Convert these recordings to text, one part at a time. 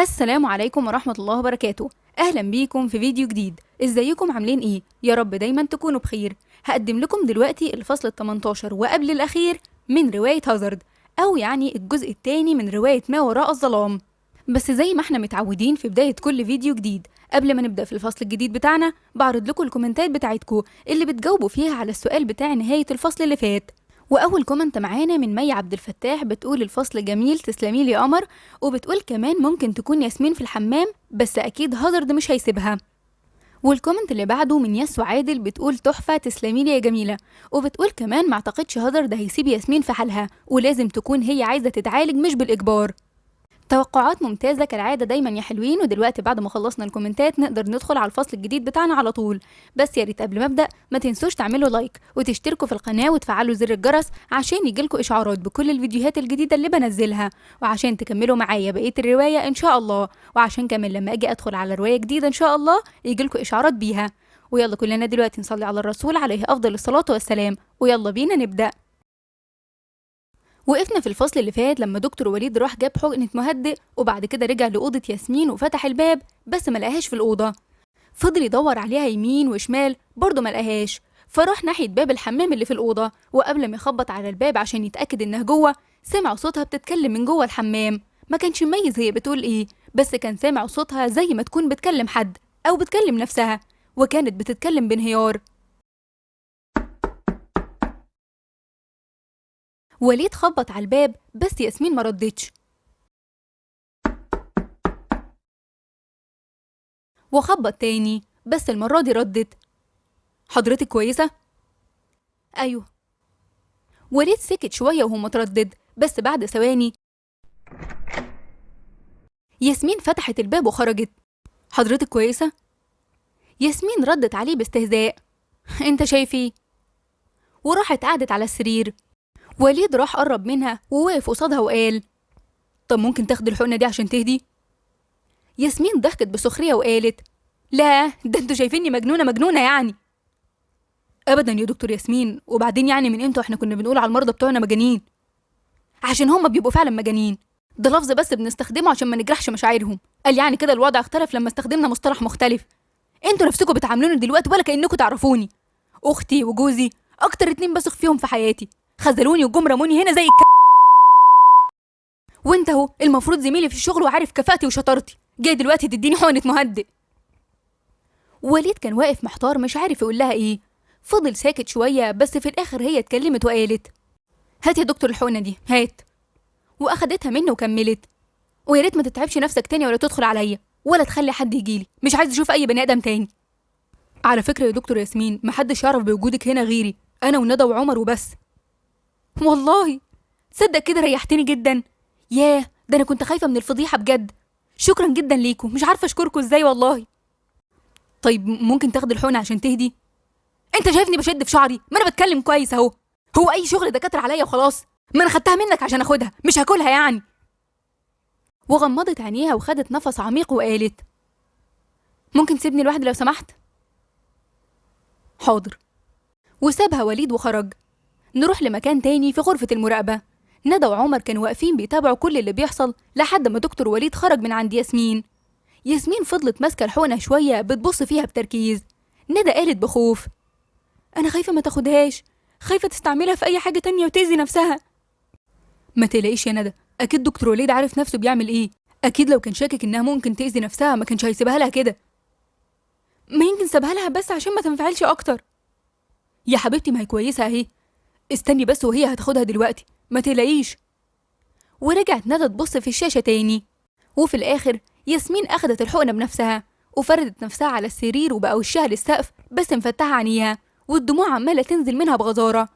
السلام عليكم ورحمة الله وبركاته. أهلا بيكم في فيديو جديد. ازيكم عاملين ايه؟ يا رب دايما تكونوا بخير. هقدم لكم دلوقتي الفصل ال18 وقبل الأخير من رواية هازارد، أو يعني الجزء الثاني من رواية ما وراء الظلام. بس زي ما احنا متعودين في بداية كل فيديو جديد، قبل ما نبدأ في الفصل الجديد بتاعنا بعرض لكم الكومنتات بتاعتكم اللي بتجاوبوا فيها على السؤال بتاع نهاية الفصل اللي فات. وأول comment معانا من مي عبد الفتاح بتقول الفصل جميل، تسلمي لي يا قمر. وبتقول كمان ممكن تكون ياسمين في الحمام، بس أكيد هازارد مش هيسيبها. وال comment اللي بعده من ياسو عادل بتقول تحفة، تسلمي لي يا جميلة. وبتقول كمان ما اعتقدش هازارد هيسيب ياسمين في حالها، ولازم تكون هي عايزة تتعالج مش بالإجبار. توقعات ممتازة كالعادة دايما يا حلوين. ودلوقتي بعد ما خلصنا الكومنتات نقدر ندخل على الفصل الجديد بتاعنا على طول. بس يا ريت قبل ما ابدا ما تنسوش تعملوا like وتشتركوا في القناة وتفعلوا زر الجرس عشان يجيلكوا اشعارات بكل الفيديوهات الجديدة اللي بنزلها، وعشان تكملوا معايا بقية الرواية ان شاء الله، وعشان كمان لما اجي ادخل على رواية جديدة ان شاء الله يجيلكوا اشعارات بيها. ويلا كلنا دلوقتي نصلي على الرسول عليه افضل الصلاة والسلام، ويلا بينا نبدا. وقفنا في الفصل اللي فات لما دكتور وليد راح جاب حقنة مهدئ، وبعد كده رجع لأوضة ياسمين وفتح الباب بس ما لقاهاش في الأوضة. فضل يدور عليها يمين وشمال برضه ما لقاهاش، فراح ناحية باب الحمام اللي في الأوضة، وقبل ما يخبط على الباب عشان يتأكد إنها جوه سمع صوتها بتتكلم من جوه الحمام. ما كانش مميز هي بتقول إيه، بس كان سامع صوتها زي ما تكون بتكلم حد أو بتكلم نفسها، وكانت بتتكلم بانهيار. وليد خبط على الباب بس ياسمين ما ردتش، وخبط تاني بس المرة دي ردت. حضرتك كويسة؟ أيوه. وليد سكت شوية وهو متردد، بس بعد ثواني ياسمين فتحت الباب وخرجت. حضرتك كويسة؟ ياسمين ردت عليه باستهزاء، انت شايف ايه؟ وراحت قعدت على السرير. وليد راح قرب منها ووقف قصادها وقال طب ممكن تاخدي الحقنة دي عشان تهدي؟ ياسمين ضحكت بسخرية وقالت لا، ده انتوا شايفيني مجنونة مجنونة يعني. أبدا يا دكتور ياسمين، وبعدين يعني من امتى احنا كنا بنقول على المرضى بتوعنا مجانين؟ عشان هما بيبقوا فعلا مجانين، ده لفظ بس بنستخدمه عشان ما نجرحش مشاعرهم. قال يعني كده الوضع اختلف لما استخدمنا مصطلح مختلف. انتوا نفسكم بتعاملوني دلوقتي ولا كأنكم تعرفوني. أختي وجوزي أكتر اتنين بثق فيهم في حياتي، خذلوني وجم رموني هنا زي وانت اهو المفروض زميلي في الشغل وعارف كفاءتي وشطارتي، جاي دلوقتي تديني حقنة مهدئ. وليد كان واقف محتار مش عارف يقول لها ايه، فضل ساكت شوية، بس في الاخر هي اتكلمت وقالت هات يا دكتور الحقنة دي، هات. واخدتها منه وكملت، ويا ريت ما تتعبش نفسك تاني ولا تدخل عليا ولا تخلي حد يجيلي، مش عايز اشوف اي بني ادم تاني. على فكرة يا دكتور ياسمين محدش يعرف بوجودك هنا غيري، انا وندى وعمر وبس. والله تصدق كده ريحتني جدا، ياه ده انا كنت خايفة من الفضيحة بجد. شكرا جدا ليكم، مش عارفه اشكركم ازاي والله. طيب ممكن تاخدي الحقنة عشان تهدي؟ انت شايفني بشد في شعري؟ ما انا بتكلم كويس اهو. هو اي شغل دكاترة عليا وخلاص؟ ما انا خدتها منك عشان اخدها، مش هاكلها يعني. وغمضت عينيها وخدت نفس عميق وقالت ممكن تسيبني لوحدي لو سمحت؟ حاضر. وسابها وليد وخرج. نروح لمكان تاني في غرفة المراقبة. ندى وعمر كانوا واقفين بيتابعوا كل اللي بيحصل لحد ما دكتور وليد خرج من عند ياسمين. ياسمين فضلت ماسكة الحقنة شوية بتبص فيها بتركيز. ندى قالت بخوف أنا خايفة ما تاخدهاش، خايفة تستعملها في أي حاجة تانية وتأذي نفسها. ما تقلقيش يا ندى، أكيد دكتور وليد عارف نفسه بيعمل إيه، أكيد لو كان شاكك إنها ممكن تأذي نفسها ما كانش هيسيبها لها كده. ما يمكن سابها لها بس عشان ما تنفعلش أكتر. يا حبيبتي ما هي كويسة أهي، استني بس وهي هتاخدها دلوقتي، ما تقلقيش. ورجعت ندى تبص في الشاشة تاني. وفي الآخر ياسمين أخدت الحقنة بنفسها وفردت نفسها على السرير وبقى وشها للسقف بس مفتحة عينيها والدموع عمالة تنزل منها بغزارة.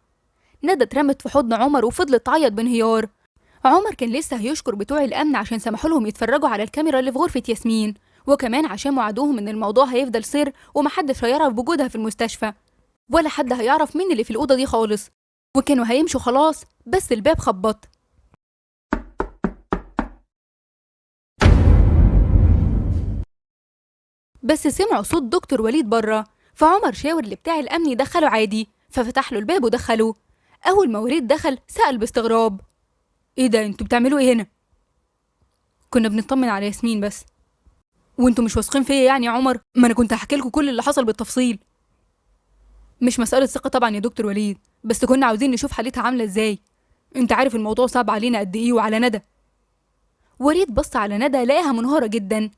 ندى اترمت في حضن عمر وفضلت تعيط بانهيار. عمر كان لسه هيشكر بتوع الأمن عشان سمحوا لهم يتفرجوا على الكاميرا اللي في غرفة ياسمين، وكمان عشان وعدوهم إن الموضوع هيفضل سر ومحدش هيعرف بوجودها في المستشفى ولا حد هيعرف مين اللي في الأوضة دي خالص. وكانوا هيمشوا خلاص بس الباب خبط. بس سمعوا صوت دكتور وليد بره، فعمر شاور لبتاع الأمن يدخله عادي، ففتح له الباب ودخله. أول ما وليد دخل سأل باستغراب ايه ده انتوا بتعملوا ايه هنا؟ كنا بنطمن على ياسمين بس. وانتوا مش واثقين فيا يعني يا عمر؟ ما انا كنت هحكي لكم كل اللي حصل بالتفصيل. مش مسألة ثقة طبعا يا دكتور وليد، بس كنا عاوزين نشوف حالتها عاملة ازاي. انت عارف الموضوع صعب علينا قد ايه وعلى ندى. وليد بص على ندى لقاها منهارة جدا.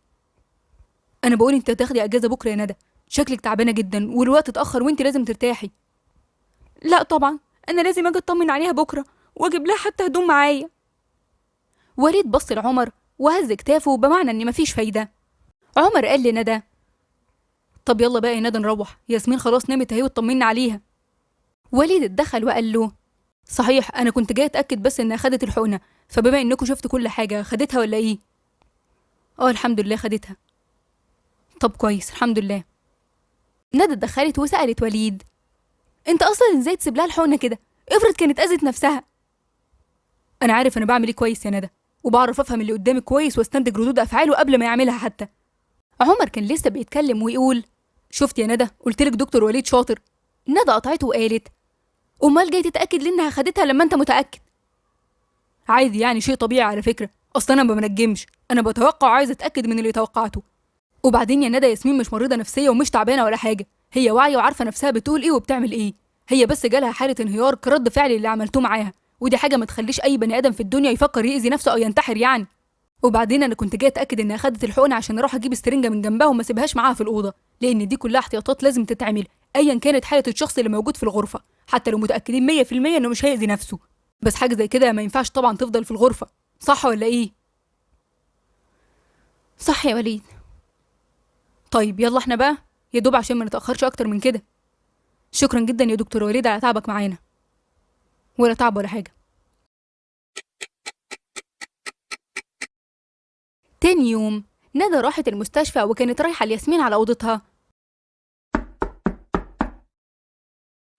انا بقول انت تاخدي اجازة بكرة يا ندى، شكلك تعبانة جدا والوقت اتأخر وانت لازم ترتاحي. لا طبعا انا لازم اجي اطمن عليها بكرة واجيب لها حتى هدوم معايا. وليد بص لعمر وهز كتافه بمعنى ان مفيش فايدة. عمر قال لندى طب يلا بقى يا ندى نروح، ياسمين خلاص نامت اهي وطمنا عليها. وليد اتدخل وقال له صحيح انا كنت جاي اتاكد بس انها خدت الحقنة، فبما انكم شفتوا كل حاجة خدتها ولا ايه؟ اه الحمد لله خدتها. طب كويس الحمد لله. ندى اتدخلت وسالت وليد انت اصلا ازاي تسيب لها الحقنة كده؟ افرض كانت اذت نفسها. انا عارف انا بعمل ايه كويس يا ندى، وبعرف افهم اللي قدامي كويس واستنتج ردود افعاله قبل ما يعملها حتى. عمر كان لسه بيتكلم ويقول شفت يا ندى قلتلك دكتور وليد شاطر. ندى قطعته وقالت امال جاي تتاكد ليه انها خدتها لما انت متاكد؟ عادي يعني شيء طبيعي على فكرة، اصل انا ما بنجمش، انا بتوقع عايز اتاكد من اللي توقعته. وبعدين يا ندى ياسمين مش مريضه نفسية ومش تعبانة ولا حاجة، هي واعية وعارفه نفسها بتقول ايه وبتعمل ايه، هي بس جالها حاله انهيار كرد فعل اللي عملتوه معاها، ودي حاجة ما تخليش اي بني ادم في الدنيا يفكر يأذي نفسه او ينتحر يعني. وبعدين انا كنت جاية اتاكد انها خدت الحقنة عشان اروح اجيب السرنجه من جنبها وما اسيبهاش معاها في الاوضة، لان دي كلها احتياطات لازم تتعمل ايا كانت حاله الشخص اللي موجود في الغرفة، حتى لو متاكدين 100% انه مش هيأذي نفسه. بس حاجة زي كده ما ينفعش طبعا تفضل في الغرفة، صح ولا ايه؟ صح يا وليد. طيب يلا احنا بقى يا دوب عشان ما نتاخرش اكتر من كده. شكرا جدا يا دكتور وليد على تعبك معانا. ولا تعب ولا حاجة. تاني يوم ندى راحت المستشفى وكانت رايحة لياسمين على أوضتها.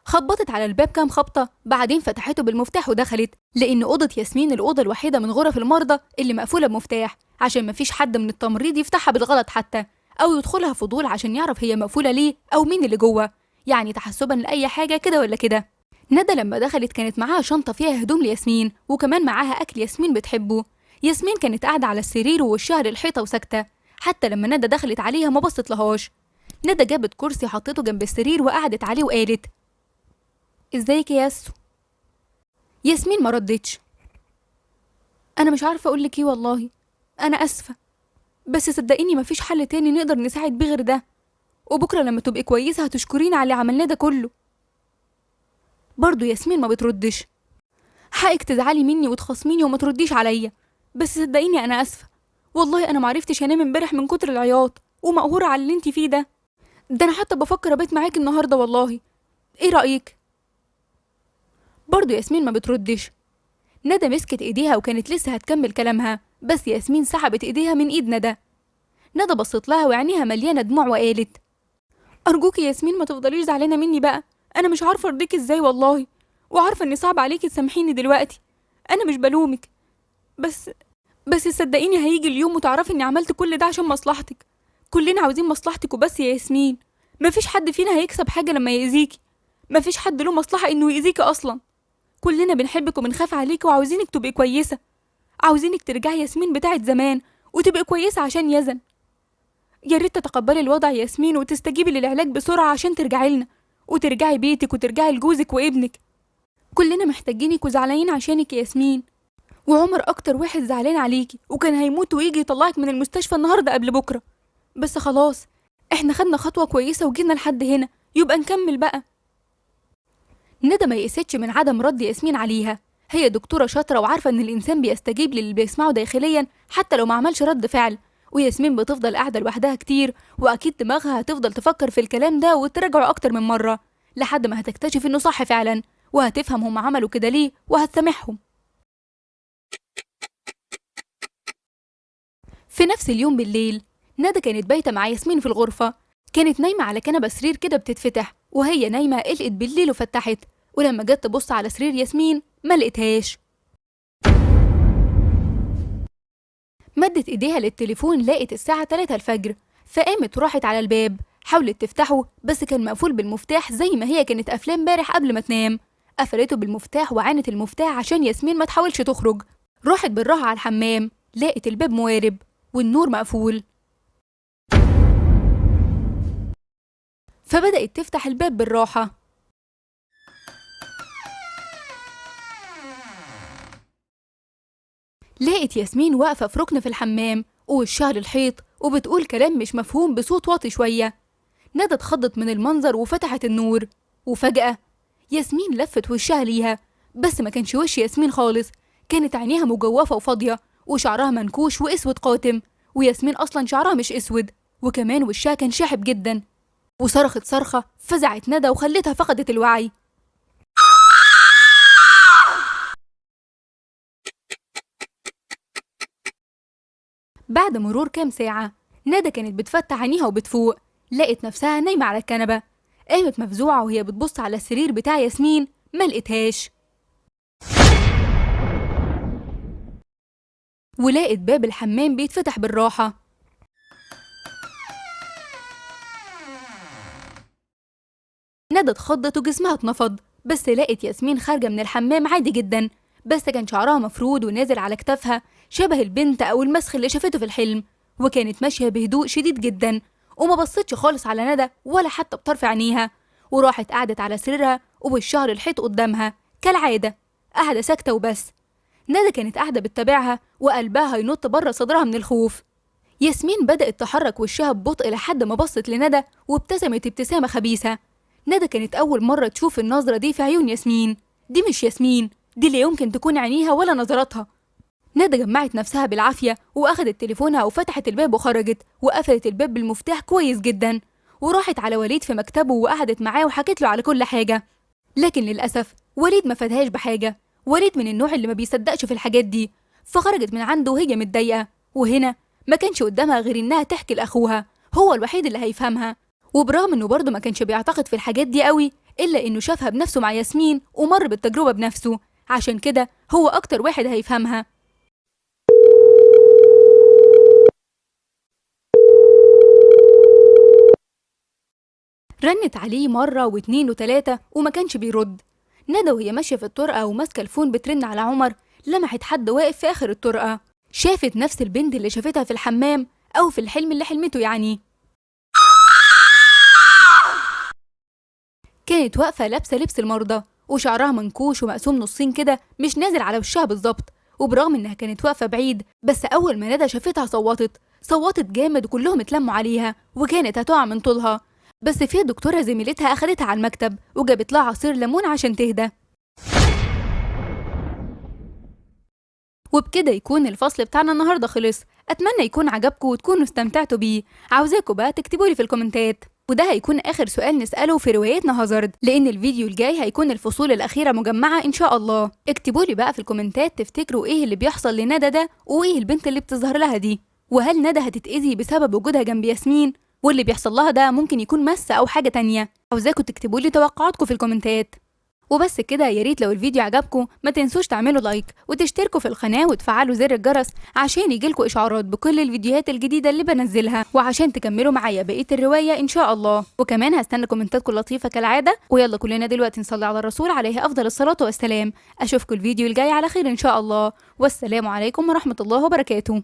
خبطت على الباب كام خبطة بعدين فتحته بالمفتاح ودخلت، لأن أوضة ياسمين الأوضة الوحيدة من غرف المرضى اللي مقفولة بمفتاح عشان مفيش حد من التمريض يفتحها بالغلط حتى، أو يدخلها فضول عشان يعرف هي مقفولة ليه أو مين اللي جوه، يعني تحسبا لأي حاجة كده ولا كده. ندى لما دخلت كانت معاها شنطة فيها هدوم لياسمين وكمان معاها أكل ياسمين بتحبه. ياسمين كانت قاعدة على السرير ووشها للحيطة وساكتة، حتى لما ندى دخلت عليها ما بصت لهاش. ندى جابت كرسي حطيته جنب السرير وقعدت عليه وقالت ازيك يا ياسو؟ ياسمين ما ردتش. انا مش عارفة اقولك ايه والله، انا اسفة، بس صدقيني مفيش حل تاني نقدر نساعد بيه غير ده، وبكرة لما تبقي كويسة هتشكريني على اللي عملناه ده كله. برضه ياسمين ما بتردش. حقك تزعلي مني وتخاصميني وما ترديش عليا، بس صدقيني انا اسفه والله، انا معرفتش انام امبارح من كتر العياط ومقهوره على اللي انتي فيه ده، ده انا حتى بفكر ابات معاكي النهارده والله، ايه رايك؟ برضه ياسمين ما بتردش. ندى مسكت ايديها وكانت لسه هتكمل كلامها، بس ياسمين سحبت ايديها من ايد ندى. ندى بصت لها وعينيها مليانة دموع وقالت ارجوكي ياسمين ما تفضليش زعلانة مني بقى، انا مش عارفه ارضيكي ازاي والله، وعارفه ان صعب عليكي تسامحيني دلوقتي، انا مش بلومك، بس صدقيني هيجي اليوم وتعرفي اني عملت كل ده عشان مصلحتك، كلنا عاوزين مصلحتك وبس يا ياسمين، مفيش حد فينا هيكسب حاجة لما يأذيكي، مفيش حد له مصلحة انه يأذيكي اصلا، كلنا بنحبك وبنخاف عليكي وعاوزينك تبقي كويسة، عاوزينك ترجعي ياسمين بتاعت زمان وتبقي كويسة عشان يزن. يا ريت تتقبلي الوضع يا ياسمين وتستجيبي للعلاج بسرعة عشان ترجعي لنا وترجعي بيتك وترجعي لجوزك وابنك، كلنا محتاجينك وزعلانين عشانك يا ياسمين، وعمر اكتر واحد زعلان عليكي وكان هيموت ويجي يطلعك من المستشفى النهارده قبل بكره، بس خلاص احنا خدنا خطوة كويسة وجينا لحد هنا، يبقى نكمل بقى. ندى ما يئستش من عدم رد ياسمين عليها، هي دكتورة شاطرة وعارفه ان الانسان بيستجيب للي بيسمعه داخليا حتى لو ما عملش رد فعل، وياسمين بتفضل قاعدة لوحدها كتير واكيد دماغها هتفضل تفكر في الكلام ده وتراجعه اكتر من مرة لحد ما هتكتشف انه صح فعلا، وهتفهم هم عملوا كده ليه وهتسامحهم. في نفس اليوم بالليل ندى كانت بايته مع ياسمين في الغرفة، كانت نايمة على كنبة سرير كده بتتفتح، وهي نايمة قلقت بالليل وفتحت، ولما جت تبص على سرير ياسمين ما لقيتهاش. مدت ايديها للتليفون لقت الساعة 3 الفجر، فقامت وراحت على الباب، حاولت تفتحه بس كان مقفول بالمفتاح زي ما هي كانت قافلاه امبارح قبل ما تنام. قفلته بالمفتاح وعانت المفتاح عشان ياسمين ما تحاولش تخرج. راحت بالراحة على الحمام، لقت الباب موارب والنور مقفول، فبدأت تفتح الباب بالراحة. لقت ياسمين واقفة في ركن في الحمام ووشها للحيط وبتقول كلام مش مفهوم بصوت واطي شوية. ندى اتخضت من المنظر وفتحت النور، وفجأة ياسمين لفت وشها ليها، بس ما كانش وش ياسمين خالص، كانت عينيها مجوفة وفاضية وشعرها منكوش واسود قاتم، وياسمين أصلا شعرها مش اسود، وكمان وشها كان شاحب جدا. وصرخت صرخة فزعت ندى وخلتها فقدت الوعي. بعد مرور كام ساعة ندى كانت بتفتح عينيها وبتفوق، لقت نفسها نايمة على الكنبة. قامت مفزوعة وهي بتبص على السرير بتاع ياسمين، ما لقيتهاش، ولقت باب الحمام بيتفتح بالراحة. ندى اتخضت وجسمها اتنفض، بس لقت ياسمين خارجة من الحمام عادي جدا، بس كان شعرها مفرود ونازل على كتافها شبه البنت أو المسخ اللي شافته في الحلم، وكانت ماشية بهدوء شديد جدا وما بصتش خالص على ندى ولا حتى بطرف عينيها، وراحت قعدت على سريرها ووشها للحيط قدامها كالعادة، قاعدة ساكتة وبس. ندى كانت قاعدة بتتابعها وقلبها هينط بره صدرها من الخوف. ياسمين بدأت تحرك وشها ببطء لحد ما بصت لندى وابتسمت ابتسامة خبيثة. ندى كانت أول مرة تشوف النظرة دي في عيون ياسمين، دي مش ياسمين، دي اللي يمكن تكون عينيها ولا نظراتها. ندى جمعت نفسها بالعافية وأخدت تليفونها وفتحت الباب وخرجت، وقفلت الباب بالمفتاح كويس جدا، وراحت على وليد في مكتبه وقعدت معاه وحكت له على كل حاجة. لكن للأسف وليد ما فادهاش بحاجة، وليد من النوع اللي ما بيصدقش في الحاجات دي، فخرجت من عنده وهي متضايقة. وهنا ما كانش قدامها غير إنها تحكي لأخوها، هو الوحيد اللي هيفهمها. وبرغم إنه برضه ما كانش بيعتقد في الحاجات دي قوي، إلا إنه شافها بنفسه مع ياسمين ومر بالتجربة بنفسه، عشان كده هو أكتر واحد هيفهمها. رنت عليه مرة واتنين وتلاتة وما كانش بيرد. ندى وهي ماشية في الطرقة وماسكة الفون بترن على عمر، لمحت حد واقف في آخر الطرقة، شافت نفس البنت اللي شافتها في الحمام أو في الحلم اللي حلمته يعني. كانت واقفة لابسة لبس المرضى وشعرها منكوش ومقسوم نصين كده مش نازل على وشها بالظبط، وبرغم إنها كانت واقفة بعيد بس أول ما ندى شافتها صوتت جامد وكلهم اتلموا عليها وكانت هتقع من طولها. بس في دكتورة زميلتها أخدتها على المكتب وجابت لها عصير ليمون عشان تهدى. وبكده يكون الفصل بتاعنا النهارده خلص. أتمنى يكون عجبكم وتكونوا استمتعتوا بيه. عاوزاكم بقى تكتبوا لي في الكومنتات، وده هيكون آخر سؤال نسأله في روايتنا هازارد، لأن الفيديو الجاي هيكون الفصول الأخيرة مجمعة إن شاء الله. اكتبوا لي بقى في الكومنتات تفتكروا إيه اللي بيحصل لندى ده، وإيه البنت اللي بتظهر لها دي، وهل ندى هتتأذي بسبب وجودها جنب ياسمين، واللي بيحصل لها ده ممكن يكون مس أو حاجة تانية. عاوزاكم تكتبوا لي توقعاتكم في الكومنتات. وبس كده، يا ريت لو الفيديو عجبكم ما تنسوش تعملوا like وتشتركوا في القناة وتفعلوا زر الجرس عشان يجيلكوا إشعارات بكل الفيديوهات الجديدة اللي بنزلها، وعشان تكملوا معايا بقية الرواية إن شاء الله. وكمان هستنى كومنتاتكم اللطيفة كالعادة. ويلا كلنا دلوقتي نصلي على الرسول عليه أفضل الصلاة والسلام. أشوفكم الفيديو الجاي على خير إن شاء الله، والسلام عليكم ورحمة الله وبركاته.